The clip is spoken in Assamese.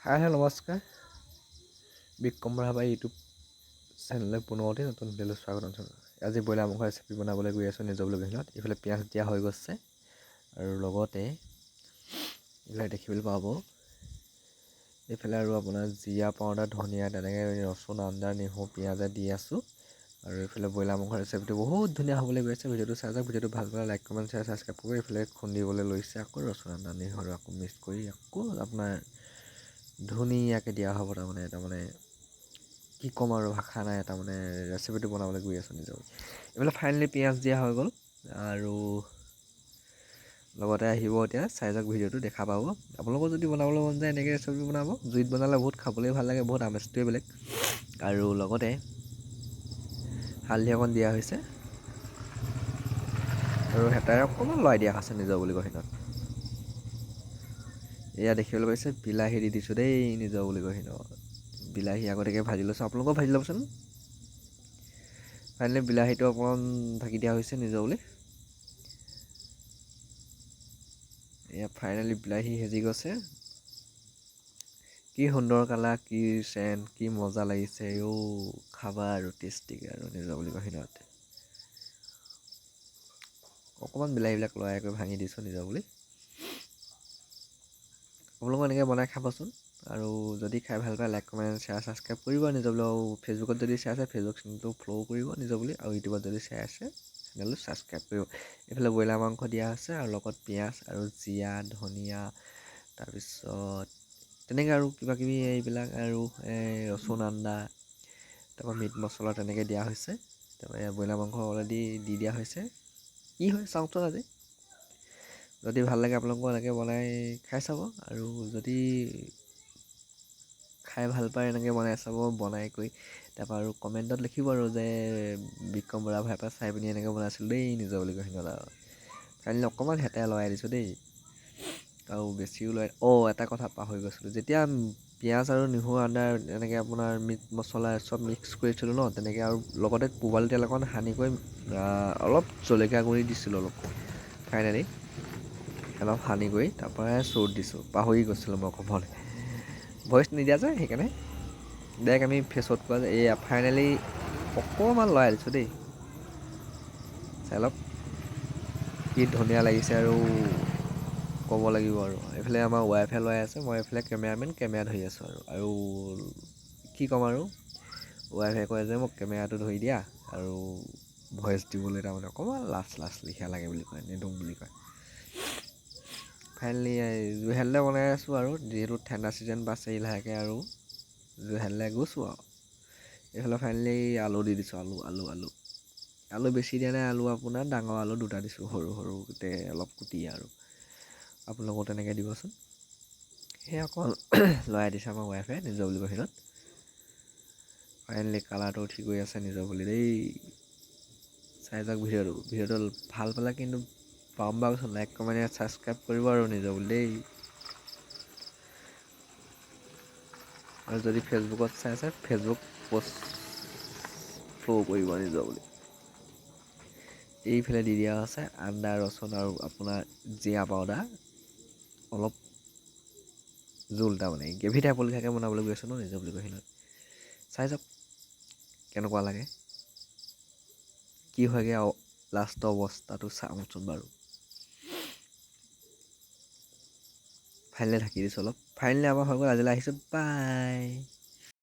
হাই হেল্ল' নমস্কাৰ, বিক্ৰম ৰাভা ইউটিউব চেনেললৈ পুনৰতে নতুন ভিডিঅ'লৈ স্বাগতম জনালোঁ। আজি ব্ৰইলাৰ মাংসৰ ৰেচিপি বনাবলৈ গৈ আছোঁ নিজৰ বুলি। এইফালে পিঁয়াজ দিয়া হৈ গৈছে আৰু লগতে এইবিলাক দেখিবলৈ পাব। এইফালে আৰু আপোনাৰ জিৰা পাউডাৰ, ধনিয়া, তেনেকৈ ৰচুন, আদা, নহৰু, পিঁয়াজে দি আছোঁ। আৰু এইফালে ব্ৰইলাৰ মাংসৰ ৰেচিপিটো বহুত ধুনীয়া হ'বলৈ গৈ আছে। ভিডিঅ'টো চাই যাওক। ভিডিঅ'টো ভাল পালে লাইক, কমেণ্ট, শ্বেয়াৰ, ছাবস্ক্ৰাইব কৰিব। এইফালে খুন্দিবলৈ লৈছে আকৌ ৰচুন, আদা, নহৰু আকৌ মিক্স কৰি আকৌ আপোনাৰ ধুনীয়াকৈ দিয়া হ'ব। তাৰমানে কি ক'ম আৰু, ভাষা নাই। তাৰমানে ৰেচিপিটো বনাবলৈ গৈ আছোঁ নিজৰ। এইফালে ফাইনেলি পিঁয়াজ দিয়া হৈ গ'ল আৰু লগতে আহিব। এতিয়া চাই যাওক ভিডিঅ'টো, দেখা পাব। আপোনালোকৰ যদি বনাবলৈ মন যায়, এনেকৈ ৰেচিপি বনাব। জুইত বনালে বহুত খাবলৈ ভাল লাগে, বহুত আমেজটোৱে বেলেগ। আৰু লগতে হালধি অকণ দিয়া হৈছে আৰু হেতাৰে অকণমান লৰাই দিয়া হৈছে নিজৰ বুলি কহিনত। এয়া দেখিবলৈ পাইছে, বিলাহী দি দিছোঁ দেই নিজৰ বুলি কহিনত। বিলাহী আগতীয়াকৈ ভাজি লৈছোঁ, আপোনালোকেও ভাজি ল'বচোন। ফাইনেলি বিলাহীটো অকণমান ঢাকি দিয়া হৈছে নিজৰ বুলি। এয়া ফাইনেলি বিলাহী সিজি গৈছে। কি সুন্দৰ কালাৰ, কি চেণ্ট, কি মজা লাগিছে অ'। খাবা আৰু টেষ্টিকৈ আৰু নিজৰ বুলি কহিনত। অকণমান বিলাহীবিলাক লৰাই কৰি ভাঙি দিছোঁ নিজৰ বুলি। আপোনালোকো এনেকৈ বনাই খাবচোন আৰু যদি খাই ভাল পায়, লাইক, কমেণ্ট, শ্বেয়াৰ, ছাবস্ক্ৰাইব কৰিব নিজৰ বুলি। আৰু ফেচবুকত যদি চাই আছে, ফেচবুক চেনেলটো ফ'ল' কৰিব নিজৰ বুলি। আৰু ইউটিউবত যদি চাই আছে, চেনেলটো ছাবস্ক্ৰাইব কৰিব। এইফালে ব্ৰইলাৰ মাংস দিয়া হৈছে আৰু লগত পিঁয়াজ আৰু জিৰা, ধনিয়া, তাৰপিছত তেনেকৈ আৰু কিবা কিবি এইবিলাক আৰু এই ৰচুন, আদা, তাৰপৰা মিট মছলা তেনেকৈ দিয়া হৈছে। তাৰপৰা ব্ৰইলাৰ মাংস অলৰেডি দি দিয়া হৈছে। কি হয় চাওঁচোন আজি। যদি ভাল লাগে, আপোনালোকেও এনেকৈ বনাই খাই চাব। আৰু যদি খাই ভাল পায়, এনেকৈ বনাই চাব। বনাই কৰি তাৰপৰা আৰু কমেণ্টত লিখিব আৰু যে বিক্ৰম বৰা ভাইৰ পৰা চাই পিনি এনেকৈ বনাইছিলোঁ দেই নিজৰ বুলি কৈ। আৰু ফাইনেলি অকণমান হেতাই লৰাই দিছোঁ দেই আৰু বেছিও লৰাই। অঁ, এটা কথা পাহৰি গৈছিলোঁ। যেতিয়া পিঁয়াজ আৰু নহৰু, আদা, এনেকৈ আপোনাৰ মিট মছলা চব মিক্স কৰিছিলোঁ ন, তেনেকৈ আৰু লগতে পোবালি তেল অকণ সানি কৰি অলপ জলকীয়া গুড়ি দিছিলোঁ অলপ। ফাইনেলি অলপ সানি কৰি তাৰপৰাই চৰুত দিছোঁ। পাহৰি গৈছিলোঁ মই ক'বলৈ, ভইচ নিদিয়া যে সেইকাৰণে ডাইৰেক্ট আমি ফেচত কোৱা যে। এয়া ফাইনেলি অকণমান লৰাই দিছোঁ দেই। চাই লওক কি ধুনীয়া লাগিছে আৰু ক'ব লাগিব। আৰু এইফালে আমাৰ ৱাইফে লৰাই আছে, মই এইফালে কেমেৰামেন, কেমেৰা ধৰি আছোঁ। আৰু কি ক'ম, আৰু ৱাইফে কয় যে মোক কেমেৰাটো ধৰি দিয়া আৰু ভইচ দিবলৈ তাৰমানে অকণমান লাজ লাজ লেখীয়া লাগে বুলি কয়, নিদিওঁ বুলি কয়। ফাইনেলি জুহালতে বনাই আছোঁ আৰু যিহেতু ঠাণ্ডা ছিজন পাইছেহি লাহেকৈ আৰু জুহাললৈ গৈছোঁ। আৰু এইফালে ফাইনেলি আলু দি দিছোঁ। আলু আলু আলু আলু বেছি দিয়া নাই। আলু আপোনাৰ ডাঙৰ আলু দুটা দিছোঁ, সৰু সৰুতে অলপ কুটি। আৰু আপোনালোকেও তেনেকৈ দিবচোন। সেয়া অকণ লৰাই দিছে আমাৰ ৱাইফে নিজৰ বুলি বাহিৰত। ফাইনেলি কালাৰটো ঠিক হৈ আছে নিজৰ বুলি দেই। চাই যাওক ভিডিঅ'টো। ভিডিঅ'টো ভাল পালে কিন্তু পাম বা লাইক, কমেণ্ট, ছাবস্ক্ৰাইব কৰিব আৰু নিজৰ বুলি দেই। আৰু যদি ফেচবুকত চাই আছে, ফেচবুক পষ্ট ফ'ল' কৰিব নিজৰ বুলি। এইফালে দি দিয়া আছে আদা, ৰচুন আৰু আপোনাৰ জিৰা পাউডাৰ অলপ। জোল তাৰমানে গ্ৰেভি টাইপৰ লেখিয়াকৈ বনাবলৈ গৈ আছোঁ ন নিজৰ বুলি কৈ। চাই যাওক কেনেকুৱা লাগে, কি হয়গৈ আৰু লাষ্টৰ অৱস্থাটো চাওঁচোন বাৰু। ফাইনেলি ঢাকি দিছোঁ অলপ। ফাইনেলি আমাৰ হৈ গ'ল। আজিলৈ আহিছোঁ, বাই।